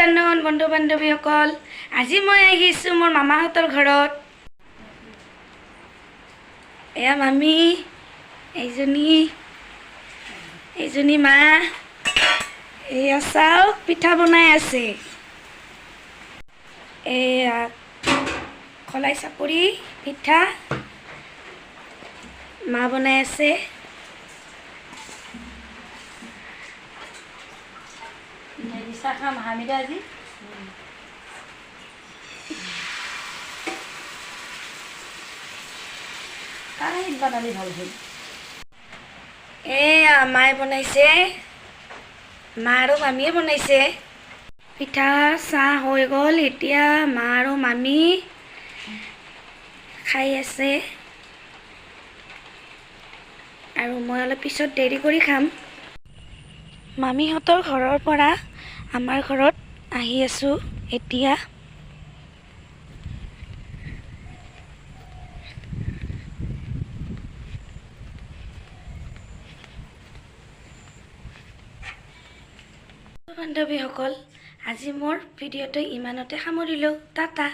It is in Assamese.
আফটাৰনুন বন্ধু বান্ধৱীসকল। আজি মই আহিছোঁ মোৰ মামাহঁতৰ ঘৰত। এয়া মামী, এইজনী এইজনী মা। এয়া চাওক, পিঠা বনাই আছে। এয়া খলাই চাপৰি পিঠা মা বনাই আছে। চাহ খাম হামিদা আজি। কাৰাহীত বনালি ভাল হ'ল। এয়া মায়ে বনাইছে, মা আৰু মামীয়ে বনাইছে পিঠা। চাহ হৈ গ'ল, এতিয়া মা আৰু মামী খাই আছে আৰু মই অলপ পিছত দেৰি কৰি খাম। মামীহঁতৰ ঘৰৰ পৰা আমাৰ ঘৰত আহি আছোঁ এতিয়া। বান্ধৱীসকল, আজি মোৰ ভিডিঅ'টো ইমানতে সামৰিলোঁ। টাটা।